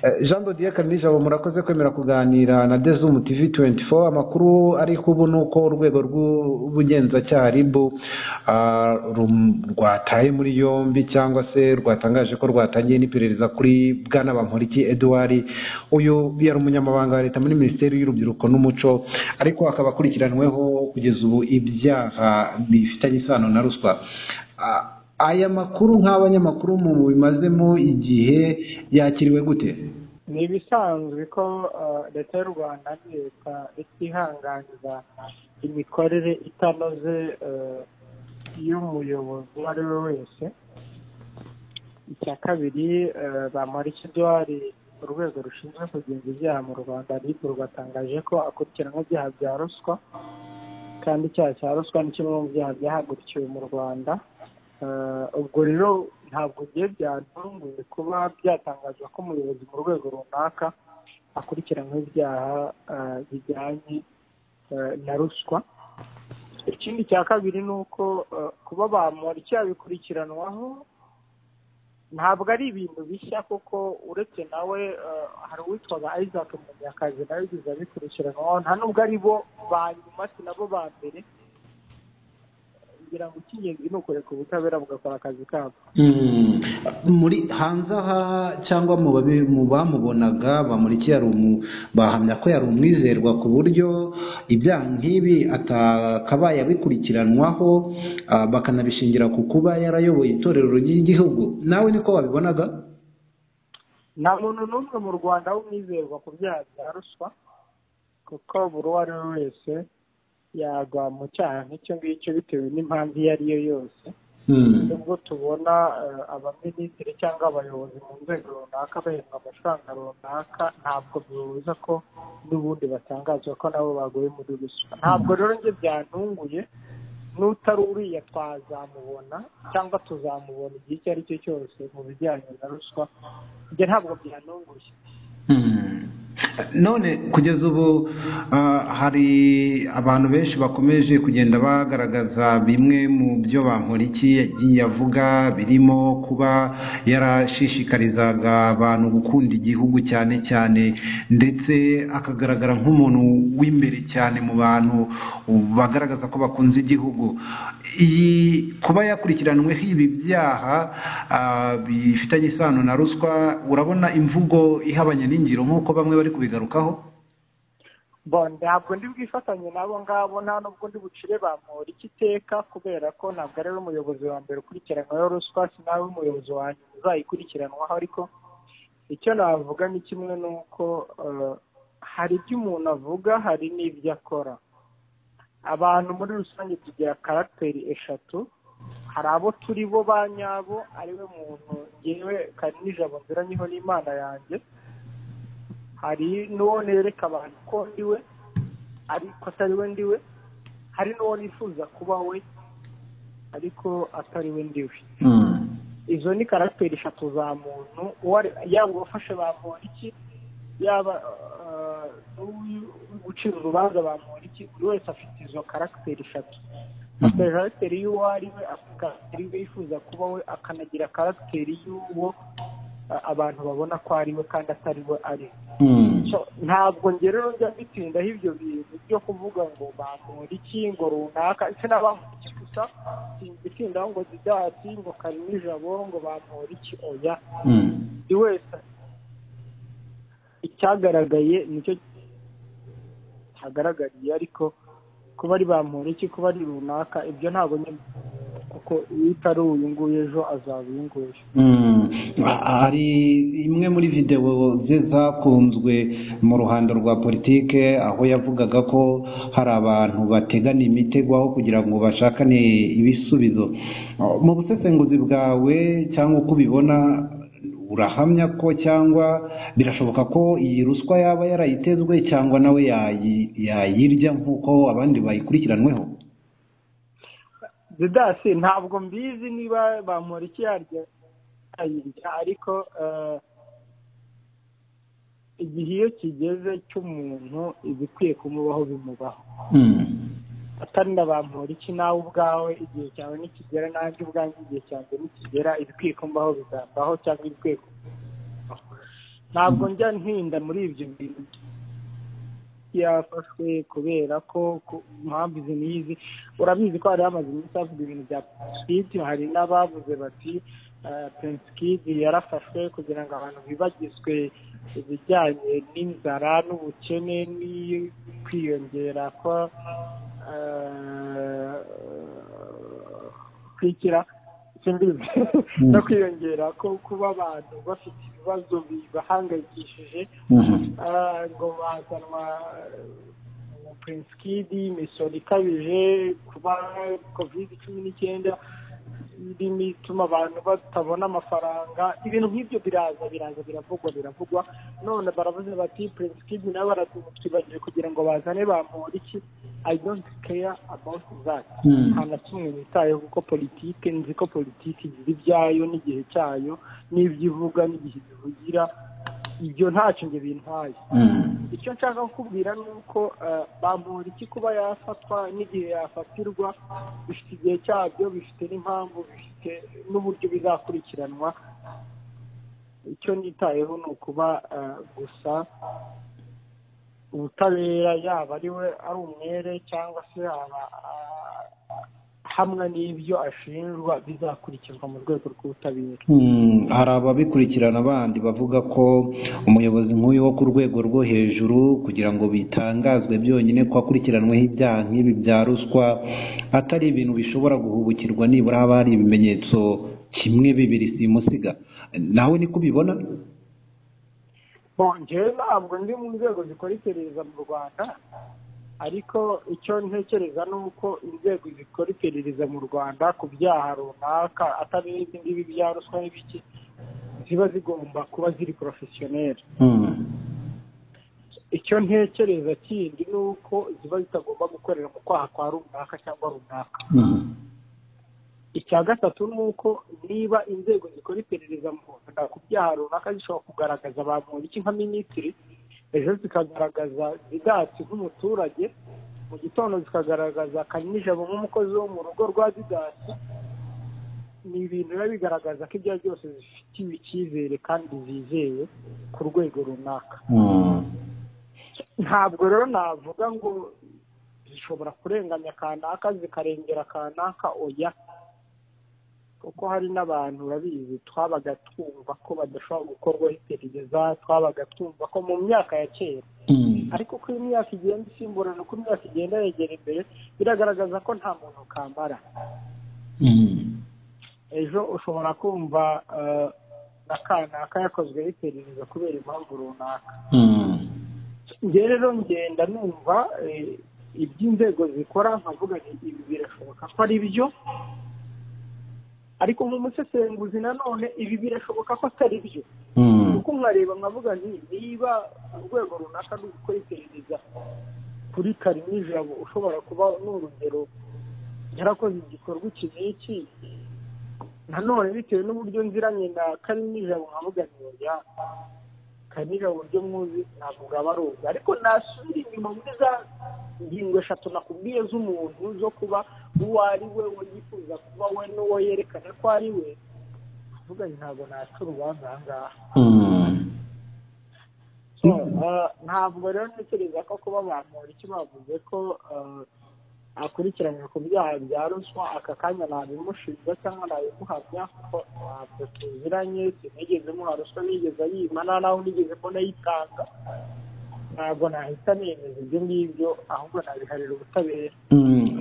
Jean Dodier Kalinijabo, murakoze kwemera kuganira na Dezoom TV 24. Amakuru ariko ubu ni uko urwego rw'ubugenzacyaha RIB rwataye muri yombi cyangwa se rwatangaje ko rwatangiye n'iperereza kuri Bwana Bamporiki Edouard. Uyu yari umunyamabanga wa leta muri Minisiteri y'Urubyiruko n'Umuco, ariko akaba akurikiranweho kugeza ubu ibyaha bifitanye isano na ruswa. Aya makuru nk'abanyamakuru mu bimazemo igihe yakiriwe gute? Ni ibisanzwe ko leta y'u Rwanda ni leta itihanganira imikorere itanoze y'umuyobozi uwo ari we wese. Icya kabiri, Bamporiki Edouard, urwego rushinzwe kugenza ibyaha mu Rwanda RIB rwatangaje ko akurikiranweho ibyaha bya ruswa, kandi icyaha cya ruswa ni kimwe mu byaha byahagurukiwe mu Rwanda. Ubwo rero ntabwo bigiye byantunguye kuba byatangazwa ko umuyobozi mu rwego runaka akurikiranweho ibyaha bijyanye na ruswa. Ikindi cya kabiri ni uko kuba Bamporiki yabikurikiranwaho ntabwo ari ibintu bishya, kuko uretse nawe hari uwitwaga Isaac Munyakazi nawe yigeze abikurikiranwaho. Nta nubwo ari bo ba nyuma, si nabo ba mbere. Ngira ngo icy'ingenzi ni ukureka ubutabera bugakora akazi kabwo. Muri hanze aha cyangwa mu bamubonaga, Bamporiki bahamya ko yari umwizerwa ku buryo ibyaha nk'ibi atakabaye abikurikiranwaho, bakanabishingira ku kuba yarayoboye itorero ry'igihugu. Nawe niko wabibonaga? Nta muntu n'umwe mu Rwanda w'umwizerwa ku byaha bya ruswa, kuko buri uwo ari we wese yagwa mu cyaha nk'icyo ngicyo bitewe n'impamvu iyo ari yo yose. Nubwo tubona abaminisitiri cyangwa abayobozi mu nzego runaka bahembwa amafaranga runaka, ntabwo bibuza ko n'ubundi batangazwa ko nabo baguye muri ruswa. Ntabwo rero njye byantunguye, n'utari uriya twazamubona cyangwa tuzamubona igihe icyo ari cyo cyose mu bijyanye na ruswa. Njye ntabwo byantunguye. None kugeza ubu hari abantu benshi bakomeje kugenda bagaragaza bimwe mu byo Bamporiki yagiye avuga, birimo kuba yarashishikarizaga abantu gukunda igihugu cyane cyane, ndetse akagaragara nk'umuntu w'imbere cyane mu bantu bagaragaza ko bakunze igihugu. Iyi kuba yakurikiranweho ibi byaha bifitanye isano na ruswa, urabona imvugo ihabanye n'ingiro nk'uko bamwe bari kubigarukaho? Ntabwo ndi bwifatanye n'abo ngabo, nta nubwo ndi bucire Bamporiki iteka, kubera ko ntabwo ari we muyobozi wa mbere ukurikiranwaho ruswa, si nawe umuyobozi wa nyuma uzayikurikiranwaho. Ariko icyo navuga ni kimwe, ni uko hari ibyo umuntu avuga, hari n'ibyo akora. Abantu muri rusange tugira karagiteri eshatu. Hari abo turi bo ba nyabo, ariwe muntu ngewe Kalinijabo nziranyeho n'Imana yanjye. Hari n'uwo nereka abantu ko ndiwe ariko atari we ndiwe, hari n'uwo nifuza kuba we ariko atari we ndiwe. Izo ni karagiteri eshatu za muntu, yaba uwafashe Bamporiki, yaba gucira urubanza Bamporiki, buri wese afite izo karagiteri eshatu. Afite karagiteri y'uwo ari we, afite karagiteri we yifuza kuba we, akanagira karagiteri y'uwo abantu babona ko ari we kandi atari we ari. Ntabwo njye rero njya mbitindaho ibyo bintu byo kuvuga ngo Bamporiki ngo runaka, ese na Bamporiki gusa simbitindaho ngo Didasi ngo Kalinijabo ngo Bamporiki, oya. Buri wese icyagaragaye nicyo cyagaragariye, ariko kuba ari Bamporiki, kuba ari runaka, ibyo ntabwo nyine, kuko iyo utari uyu nguyu ejo azaba uyu nguyu. Hari imwe muri videwo ze zakunzwe mu ruhando rwa politike, aho yavugaga ko hari abantu bategana imitego aho kugira ngo bashakane ibisubizo. Mu busesenguzi bwawe cyangwa uko ubibona, urahamya ko cyangwa birashoboka ko iyi ruswa yaba yarayitezwe cyangwa nawe yayirya nk'uko abandi bayikurikiranweho? Didasi, ntabwo mbizi niba Bamporiki yarya ayirya, ariko igihe iyo kigeze cy'umuntu ibikwiye kumubaho bimubaho. Atari na Bamporiki, nawe ubwawe igihe cyawe nikigera, nanjye ubwanjye igihe cyanjye nikigera, ibikwiye kumbaho bizambaho cyangwa ibikwiye kumbaho. Ntabwo njya ntinda muri ibyo bintu. Yafashwe kubera ko impamvu izi n'izi, urabizi ko hari hamaze iminsi havuga ibintu bya Prince Kid, hari n'abavuze bati Prince Kid yarafashwe kugira ngo abantu bibagizwe ibijyanye n'inzara n'ubukene kwiyongera kwa kwikira no kwiyongera ko kuba abantu bafite ibibazo bibahangayikishije, ngo bazanwa Prince Kid, imisoro ikabije, kuba COVID-19 irimo ituma abantu batabona amafaranga, ibintu nk'ibyo biraza biravugwa. None baravuze bati Prince Kid nawe baratwibagiwe kugira ngo bazane Bamporiki. I don't care about that. Nta na kimwe nitayeho kuko politike, nzi ko politike igira ibyayo n'igihe cyayo n'ibyo ivuga n'igihe ivugira, ibyo ntacyo njye bintwaye. Icyo nshaka kukubwira ni uko Bamporiki kuba yafatwa n'igihe yafatirwa bifite igihe cyabyo, bifite n'impamvu, bifite n'uburyo bizakurikiranwa. Icyo nitayeho ni ukuba gusa ubutabera, yaba ari we ari umwere cyangwa se yaba hamwe n'ibyo ashinjwa, bizakurikizwa mu rwego rw'ubutabera. Hari ababikurikirana bandi bavuga ko umuyobozi nk'uyu wo ku rwego rwo hejuru kugira ngo bitangazwe byonyine ko akurikiranweho ibyaha nk'ibi bya ruswa atari ibintu bishobora guhubukirwa, nibura haba hari ibimenyetso kimwe bibiri simusiga. Nawe niko ubibona? Njyewe ntabwo ndi mu nzego zikora iperereza mu Rwanda, ariko icyo ntekereza ni uko inzego zikora iperereza mu Rwanda ku byaha runaka atari ibi ngibi bya ruswa n'ibiki, ziba zigomba kuba ziri porofesiyoneri. Icyo ntekereza kindi ni uko ziba zitagomba gukorera mu kwaha kwa runaka cyangwa runaka. Icya gatatu ni uko niba inzego zikora iperereza mu Rwanda ku byaha runaka zishobora kugaragaza Bamporiki nka minisitiri, ejo zikagaragaza Didasi nk'umuturage, mu gitondo zikagaragaza Kalinijabo nk'umukozi wo mu rugo rwa Didasi, ni ibintu biba bigaragaza ko ibyo byose zifitiwe icyizere kandi zizeye ku rwego runaka. Ntabwo rero navuga ngo zishobora kurenganya kanaka zikarengera kanaka, oya, kuko hari n'abantu babizi twabaga twumva ko badashobora gukorwaho iperereza, twabaga twumva ko mu myaka ya kera, ariko uko imyaka igenda isimburana, uko imyaka igenda yegera imbere, biragaragaza ko nta muntu kambara. Ejo ushobora kumva na kanaka yakozweho iperereza kubera impamvu runaka. Njye rero ngenda numva iby'inzego zikora nkavuga nti ibi birashoboka ko ari byo, ariko nk'umusesenguzi nanone ibi birashoboka ko atari byo. Kuko nkareba nkavuga nti niba urwego runaka ruri gukora iperereza kuri Kalinijabo ushobora kuba n'urugero yarakoze igikorwa iki n'iki, nanone bitewe n'uburyo nziranye na Kalinijabo nkavuga nti oya, Kalinijabo uburyo muzi ntabwo bwaba ari ubwo. Ariko nasubira inyuma muri za ingingo eshatu nakubwiye z'umuntu, zo kuba uwo ari we, uwo yifuza kuba we n'uwo yerekana ko ari we, avuga ntabwo naca urubanza aha ngaha. Ntabwo rero ntekereza ko kuba Bamporiki bavuze ko akurikiranwe ku byaha bya ruswa aka kanya nabimushinja cyangwa nabimuhamya, kuko ntabwo tuziranye, sinigeze muha ruswa, nigeze ayima, nta naho nigeze mbona ayitanga. Ntabwo nahita nemeza ibyo ngibyo, ahubwo nabiharira ubutabera.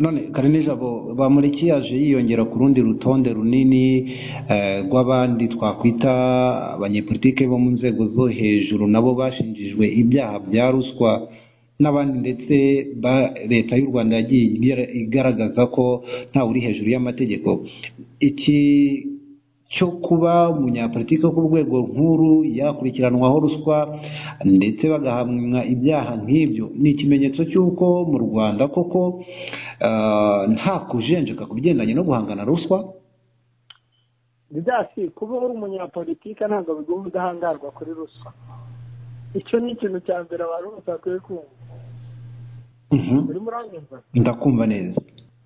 None Kalinijabo, Bamporiki yaje yiyongera ku rundi rutonde runini rw'abandi twakwita abanyepolitike bo mu nzego zo hejuru nabo bashinjijwe ibyaha bya ruswa n'abandi, ndetse leta y'u Rwanda yagiye igaragaza ko ntawe uri hejuru y'amategeko. Iki cyo kuba umunyapolitike ku rwego nkuru yakurikiranwaho ruswa ndetse bagahamwa ibyaha nk'ibyo ni ikimenyetso cy'uko mu Rwanda koko nta kujenjeka ku bigendanye no guhangana ruswa. Didasi, kuba uri umunyapolitike ntabwo biguha ubudahangarwa kuri ruswa. Icyo ni ikintu cya mbere abantu bose bakwiye kumva. Urimo uranyumva? Ndakumva neza.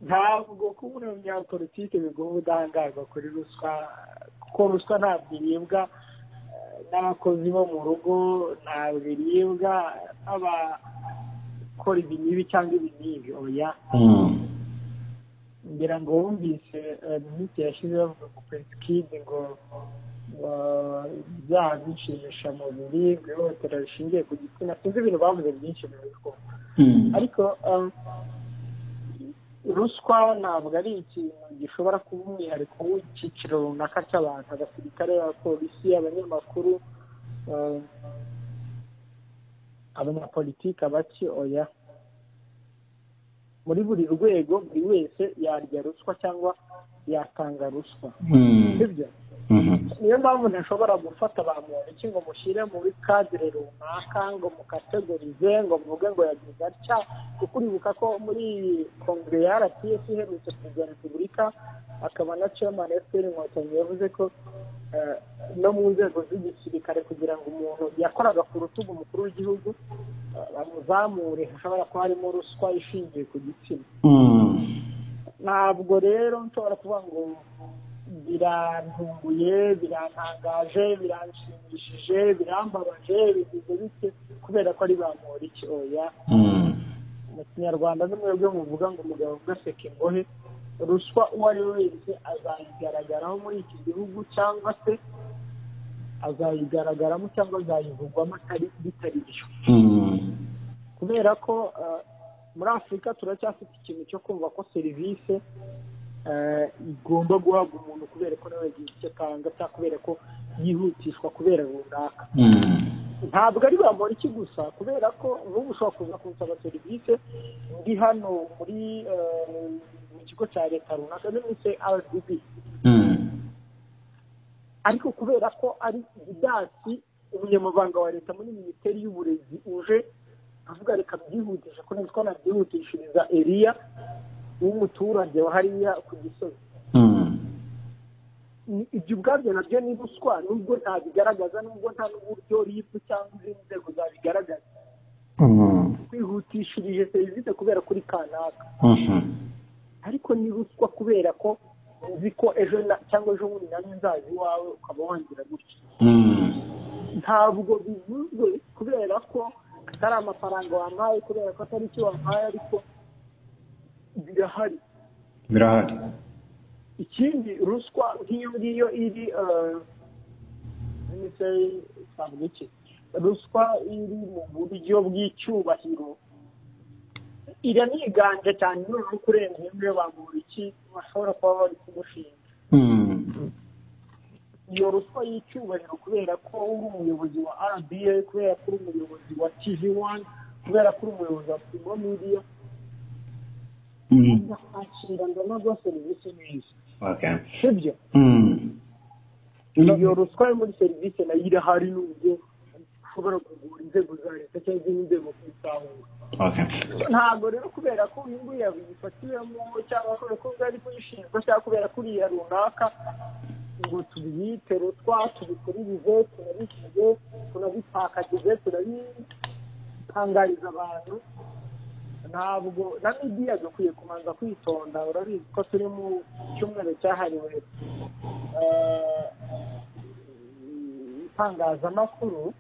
Ntabwo kuba uri umunyapolitike biguha ubudahangarwa kuri ruswa, kuko ruswa ntabwo iribwa n'abakozi bo mu rugo, nta biribwa n'abakora ibi n'ibi cyangwa ibi n'ibi, oya. Ngira ngo wumvise mu minsi yashize bavuga ngo Prince Kid ngo ibyaha by'inshimishamubiri, ngo ihohotera rishingiye ku gitsina, sinzi ibintu bavuze byinshi mu bikorwa. Ariko ruswa ntabwo ari ikintu gishobora kuba umwihariko w'icyiciro runaka cy'abantu, abasirikare, abapolisi, abanyamakuru, abanyapolitiki, abaki, oya. Muri buri rwego buri wese yarya ruswa cyangwa yatanga ruswa, sibyo? Niyo mpamvu ntashobora gufata Bamporiki ngo mushyire muri cadre runaka, ngo mukategorize, ngo mvuge ngo yagize atya, kuko uribuka ko muri kongere ya RPF iherutse, perezida wa repubulika akaba na chairman FPR Inkotanyi yavuze ko no mu nzego z'igisirikare kugira ngo umuntu yakoraga ku rutugu umukuru w'igihugu bamuzamure hashobora kuba harimo ruswa ishingiye ku gitsina. Ntabwo rero nshobora kuvuga ngo birantunguye, birantangaje, biranshimishije, birambabaje, bigize bite kubera ko ari Bamporiki, oya. Mu kinyarwanda ni mwebwe muvuga ngo umugabo ugaseka ingohe. Ruswa uwo ari we wese azayigaragaraho muri iki gihugu, cyangwa se azayigaragaramo cyangwa azayivugwamo atari bitari byo, kubera ko muri Afurika turacyafite ikintu cyo kumva ko serivisi igomba guhabwa umuntu kubera ko nawe yagize icyo atanga, cyangwa kubera ko yihutishwa kubera runaka. Ntabwo ari Bamporiki gusa, kubera ko n'ubu ushobora kuza kunsaba serivisi ndi hano muri mu kigo cya leta runaka, ni muri RDB, ariko kubera ko ari Didasi umunyamabanga wa leta muri minisiteri y'uburezi uje avuga reka byihutisha, ko nzi ko nabyihutishiriza Eliya w'umuturage wa hariya ku Gisozi, ibyo ubwabyo nabyo ni ruswa, nubwo ntabigaragaza, nubwo nta n'uburyo RIB cyangwa izindi nzego zabigaragaza. Kwihutishirije serivisi kubera kuri kanaka, ariko ni ruswa kubera ko nzi ko ejo cyangwa ejo bundi nanjye nzaza iwawe ukaba wangira gutya. Ntabwo bivuzwe kubera ko atari amafaranga wampaye, kubera ko atari icyo wampaye, ariko birahari, birahari. Ikindi, ruswa nk'iyo ngiyo iri iki, ruswa iri mu buryo bw'icyubahiro iraniganje cyane noneho kurenza iyo ngiyo Bamporiki bashobora kuba bari kumushinja. Iyo ruswa y'icyubahiro kubera ko uri umuyobozi wa RBA, kubera ko uri umuyobozi wa TV1, kubera ko uri umuyobozi wa Primo Media, ndakwakira ndanaguha serivisi neza, sibyo? Iyo ruswa yo muri serivisi nayo irahari, nubwo ushobora kugura inzego za leta cyangwa izindi nzego kuyitahura. Ntabwo rero kubera ko uyu nguyu yabifatiwemo, cyangwa kubera ko ari kuyishinjwa, cyangwa kubera ko uriya runaka, ngo tubiyite ruswa, tubikuririze, tunabishyize, tunabipakagize, tunabitangariza abantu. Ntabwo na media dukwiye kubanza kwitonda. Urabizi ko turi mu cyumweru cyahariwe itangazamakuru.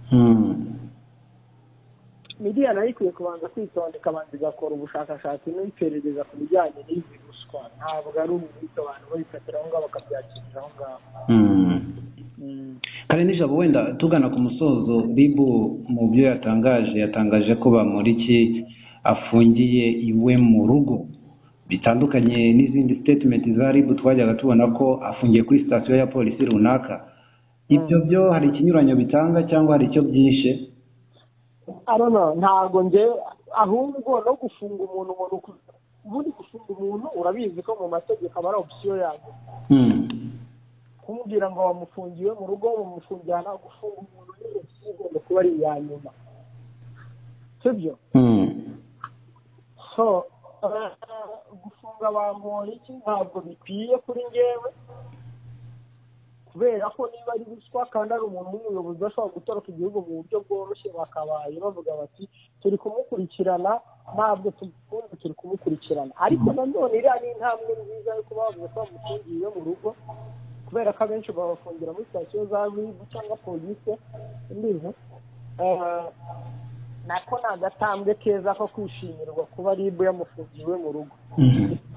Media nayo ikwiye kubanza kwitonda, ikabanza igakora ubushakashatsi n'iperereza ku bijyanye n'izi ruswa. Ntabwo ari ubuhita abantu babifatira aho ngaho bakabyakirira aho ngaho. Kandi nijabo wenda tugana ku musozo, RIB mu byo yatangaje ko Bamporiki afungiye iwe mu rugo, bitandukanye n'izindi statement za RIB twajyaga tubona ko afungiye kuri sitasiyo ya polisi runaka. Ibyo byo hari ikinyuranyo bitanga cyangwa hari icyo byishe? Arona ntabwo nge, ahubwo no gufunga umuntu, ubundi gufunga umuntu urabizi ko mu mategeko aba ari option yanyu. Kumubwira ngo bamufungiwe mu rugo, bamufungirana, gufunga umuntu ni option igomba kuba ari iya nyuma, sibyo? So gufunga Bamporiki ntabwo bikwiye kuri njyewe, kubera ko niba ari ruswa kandi ari umuntu w'umuyobozi ashobora gutoroka igihugu mu buryo bworoshye, bakabaye bavuga bati turi kumukurikirana, ntabwo tumukunze, turi kumukurikirana. Ariko nanone iriya ni intambwe nziza yo kuba bavuze ko bamufungiye mu rugo, Kubera ko abenshi babafungira muri sitasiyo za RIB cyangwa polisi, imbizi nako ni agatambwe keza ko kwishimirwa kuba RIB yamufungiwe mu rugo,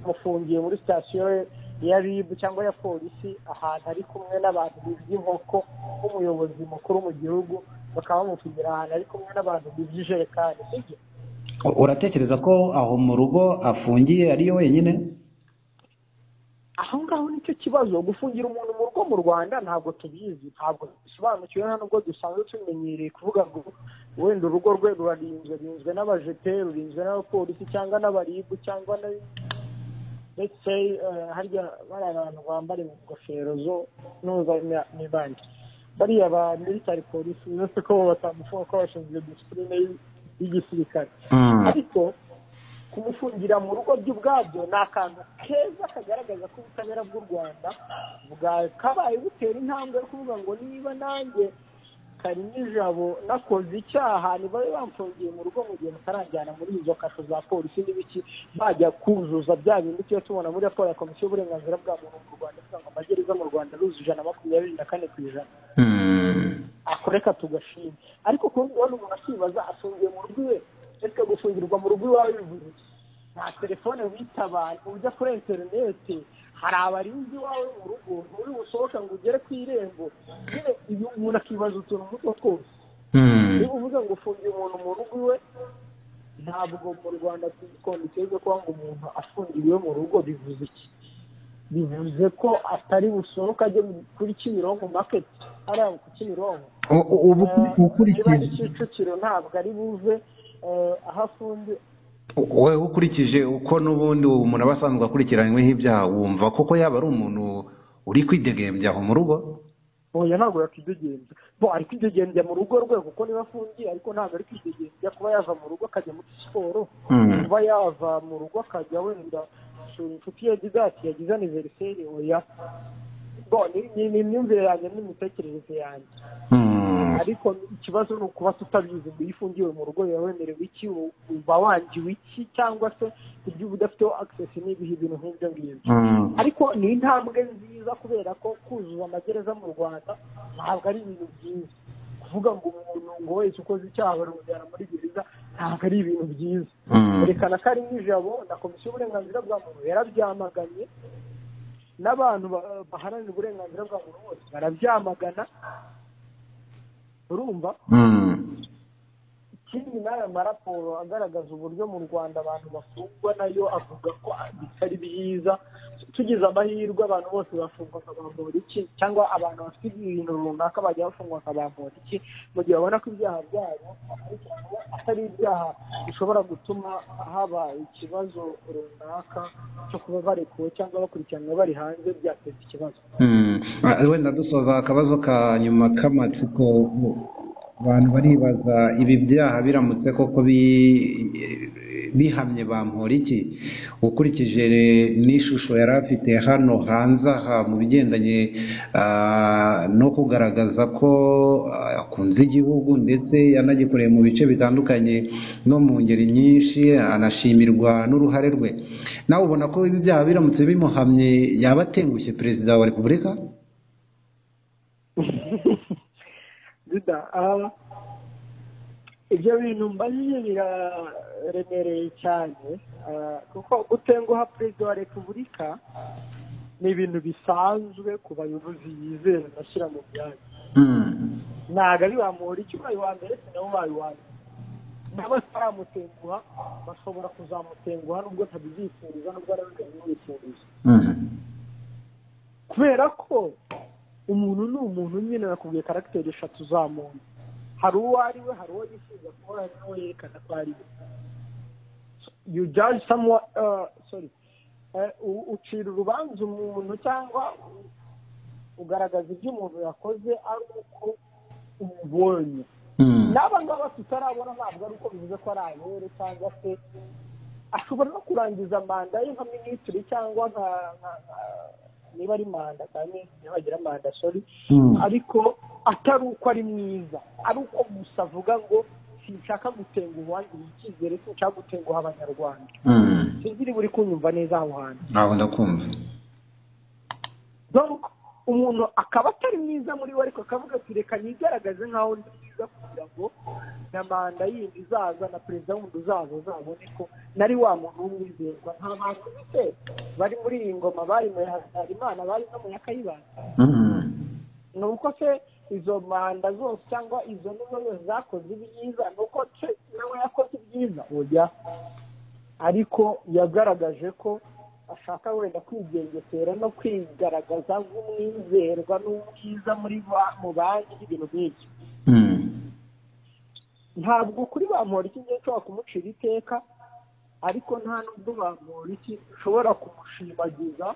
amufungiye muri sitasiyo ya RIB cyangwa ya polisi, ahantu ari kumwe n'abantu bibye inkoko, nk'umuyobozi mukuru mu gihugu bakaba bamufungira ahantu ari kumwe n'abantu bibye ijerekani, sibyo? Uratekereza ko aho mu rugo afungiye ariyo wenyine? Aho ngaho nicyo kibazo. Gufungira umuntu mu rugo mu Rwanda ntabwo tubizi, ntabwo dusobanukiwe, nta nubwo dusanzwe tumenyereye kuvuga ngo wenda urugo rwe rurarinzwe, rinzwe n'abajete, rurinzwe n'abapolisi cyangwa n'abaribu cyangwa na let's say harya bari abantu bambara ingofero zo nuza n'ibandi bariya ba military police, uretse ko bo batamufunga ko bashinzwe discipline y'igisirikare. Ariko kumufungira mu rugo by'ubwabyo ni akantu keza kagaragaza ko ubutabera bw'u Rwanda bwakabaye butera intambwe yo kuvuga ngo niba nanjye Karinijabo nakoze icyaha, niba bamfungiye mu rugo mu gihe bataranjyana muri izo kasho za polisi n'ibiki, bajya kuzuza bya bindi tuba tubona muri raporo ya komisiyo y'uburenganzira bwa muntu mu Rwanda, ivuga ngo amagereza mu Rwanda aruzuye 124%. Akoreka tugashima. Ariko ku rundi ruhande umuntu akibaza, afungiye mu rugo iwe, ese gufungirwa mu rugo iwawe bivuze iki? Nta telefone witaba, ujya kuri interineti, hari abarinzi iwawe mu rugo, nturi busohoka ngo ugere ku irembo. Nyine ibi umuntu akibaza utuntu nk'utwo twose. Niba uvuze ngo ufungiye umuntu mu rugo iwe, ntabwo mu Rwanda tuzi kondisiyo zo kuba ngo umuntu afungiwe mu rugo bivuze iki? Bivuze ko atari busohoka ajye kuri Kimironko market, hariya ku Kimironko. Ubu ukurikije niba ari Kicukiro ntabwo ari buve aho afunze. Wowe ukurikije uko n'ubundi umuntu aba asanzwe akurikiranyweho ibyaha, wumva koko yaba ari umuntu uri kwidegembya aho mu rugo? Oya, ntabwo yakwidegembya. Bo ari kwidegembya mu rugo rwe kuko niba afungiye, ariko ntabwo ari kwidegembya kuba yava mu rugo akajya muri siporo, kuba yava mu rugo akajya wenda gusura inshuti ye Didasi yagize aniveriseri. Oya, bo ni imyumvire yanjye n'imitekerereze yanjye. Ariko ikibazo ni ukuba tutabizi ngo iyo ufungiwe mu rugo biba wemerewe iki, uba wangiwe iki, cyangwa se ibyo uba udafiteho access n'ibihe, ibintu nk'ibyo ngibyo. Ariko ni intambwe nziza kubera ko kuzuza amagereza mu Rwanda ntabwo ari ibintu byiza. Kuvuga ngo umuntu ngo wese ukoze icyaha baramujyana muri gereza ntabwo ari ibintu byiza. Yerekana ko ari nk'ijabo na komisiyo y'uburenganzira bwa muntu yarabyamaganye, n'abantu baharanira uburenganzira bwa muntu bose barabyamagana. Urumva? Ikindi n'aya maraporo agaragaza uburyo mu Rwanda abantu bafungwa nayo avuga ko bitari byiza. Tugize amahirwe abantu bose bafungwa nka Bamporiki, cyangwa abantu bafite ibintu runaka bajya bafungwa nka Bamporiki, mu gihe babona ko ibyaha byabo atari ibyaha bishobora gutuma haba ikibazo runaka cyo kuba barekuwe cyangwa bakurikiranwe bari hanze byateza ikibazo. Wenda dusoza akabazo ka nyuma k'amatsiko, abantu baribaza ibi byaha biramutse koko bihamye Bamporiki, ukurikije n'ishusho yari afite hano hanze aha mu bigendanye no kugaragaza ko akunze igihugu, ndetse yanagikoreye mu bice bitandukanye no mu ngeri nyinshi, anashimirwa n'uruhare rwe, nawe ubona ko ibi byaha biramutse bimuhamye yaba atengushye perezida wa repubulika? Ibyo bintu mbajije biraremereye cyane, kuko gutenguha perezida wa repubulika ni ibintu bisanzwe ku bayobozi yizera bashyira mu myanya. Ntabwo ari Bamporiki ubaye uwa mbere, si nawe ubaye uwa mbere, n'abataramutenguha bashobora kuzamutenguha nubwo ntabibyifuriza, nubwo nawe ntabimwifuriza, kubera ko umuntu ni umuntu nyine. Nakubwiye karagiteri eshatu za muntu: hari uwo ari we, hari uwo yifuza kuba, hari n'uwo yerekana ko ari we. You judge someone, sorry, ucira urubanza umuntu cyangwa ugaragaza ibyo umuntu yakoze ari uko umubonye. N'aba ngaba tutarabona ntabwo ari uko bivuze ko ari abere, cyangwa se ashobora no kurangiza manda ye nka minisitiri cyangwa nka niba ari manda kandi ntibagira manda, sorry, ariko atari uko ari mwiza, ari uko gusa avuga ngo sinshaka gutenguha uwangiriye icyizere, sinshaka gutenguha abanyarwanda. Sinzi niba uri kunyumva neza aho hantu. Ntabwo ndakumva. Donc Umuntu akaba atari mwiza muri we, ariko akavuga ati reka nigaragaze nkaho ndi mwiza kugira ngo na manda yindi izaza na perezida wundi uzaza azabone ko nari wa muntu w'umwizerwa. Nta bantu bise bari muri iyi ngoma bari mu Habyarimana, bari no mu Nyakayibanda. Ni uko se izo manda zose cyangwa izo nizo zose zakoze ibyiza, ni uko se nawe yakoze ibyiza? Oya, ariko yagaragaje ko ashaka wenda kwigengesera no kwigaragaza nk'umwizerwa n'umwiza muri mu bandi, ibintu nk'ibyo. Ntabwo kuri Bamporiki ngiye nshobora kumucira iteka, ariko nta nubwo Bamporiki ushobora kumushimagiza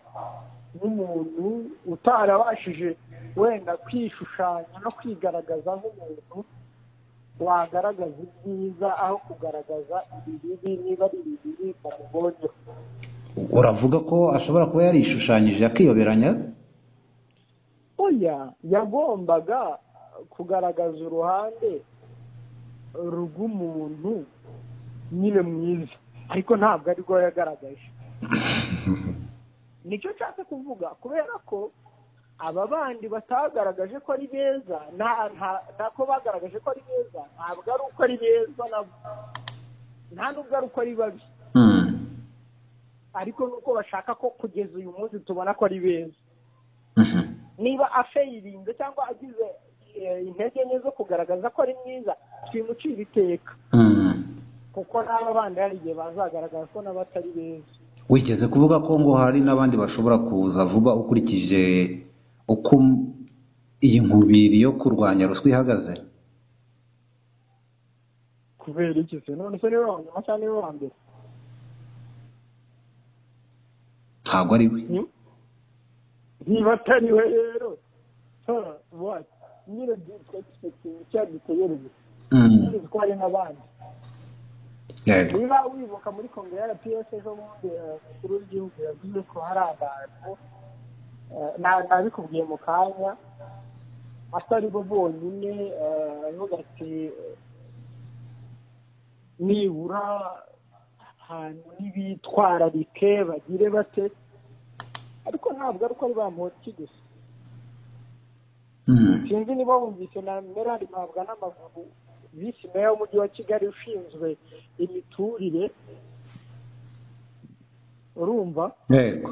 nk'umuntu utarabashije wenda kwishushanya no kwigaragaza nk'umuntu wagaragaza ibyiza aho kugaragaza ibibi, niba ari ibibi bamubonyeho. Uravuga ko ashobora kuba yarishushanyije akiyoberanya? Oya, yagombaga kugaragaza uruhande rw'umuntu nyine mwiza, ariko ntabwo arirwo yagaragaje. Nicyo nshaka kuvuga, kubera ko aba bandi batagaragaje ko ari beza, nako bagaragaje ko ari beza, ntabwo ari uko ari beza nabo, nta nubwo ari uko ari babi, ariko nuko bashaka ko kugeza uyu munsi tubona ko ari beza. Niba afeyirinze cyangwa agize intege nke zo kugaragaza ko ari mwiza, twimucira iteka, kuko n'aba bandi hari igihe bazagaragaza ko nabo atari beza. Wigeze kuvuga ko ngo hari n'abandi bashobora kuza vuba ukurikije uko iyi nkubiri yo kurwanya ruswa ihagaze? Kubera iki se? None se niwe wa nyuma cyangwa niwe wa mbere? Ntabwo ari we. Niba atari we rero, nyine cyadutegereje ko hari n'abandi. Niba wibuka muri Kongere ya RPF ejo bundi, umukuru w'igihugu yavuze ko hari abantu, nabikubwiye mu kanya, atari bo bonyine, avuga ati nibura ahantu n'ibitwararike bagire bate, ariko ntabwo ari uko ari Bamporiki gusa. Sinzi niba wumvise na Merari Mpabwa n'amaguru, visi meya w'umujyi wa Kigali ushinzwe imiturire, urumva? Yego.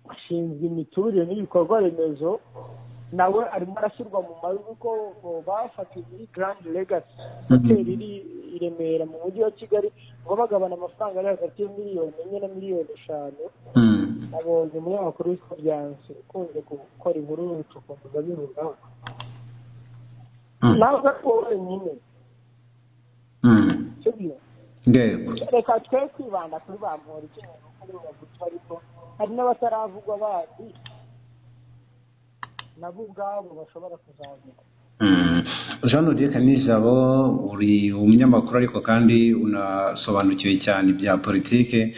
Ashinzwe imiturire n'ibikorwa remezo, nawe arimo arashyirwa mu majwi ko bafatiwe muri Grand Legacy hoteli iri i Remera mu mujyi wa Kigali, ngo bagabana amafaranga ari hagati ya 1 miliyoni na 5 miliyoni. Nabonye umunyamakuru witwa Byansi ukunze gukora inkuru y'ubucukumbuzi abivugaho. Ntabwo ari wowe wenyine, sibyo? Yego. Reka twe kwibanda kuri Bamporiki nuko aribo bavugwa, ariko hari n'abataravugwa bandi nabo ubwabo bashobora kuzavuga. Jean Odier Kalinijabo, uri umunyamakuru ariko kandi unasobanukiwe cyane ibya politike,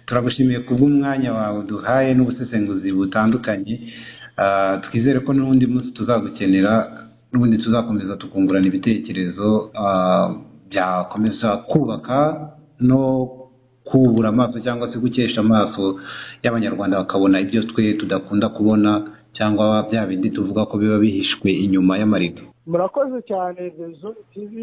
turagushimiye kubw'umwanya wawe duhaye n'ubusesenguzi butandukanye. Twizere ko n'ubundi munsi tuzagukenera, n'ubundi tuzakomeza tukungurana ibitekerezo byakomeza kubaka no kubura amaso cyangwa se gukesha amaso y'Abanyarwanda, bakabona ibyo twe tudakunda kubona, cyangwa bya bindi tuvuga ko biba bihishwe inyuma y'amarido. Murakoze cyane, The Zone TV.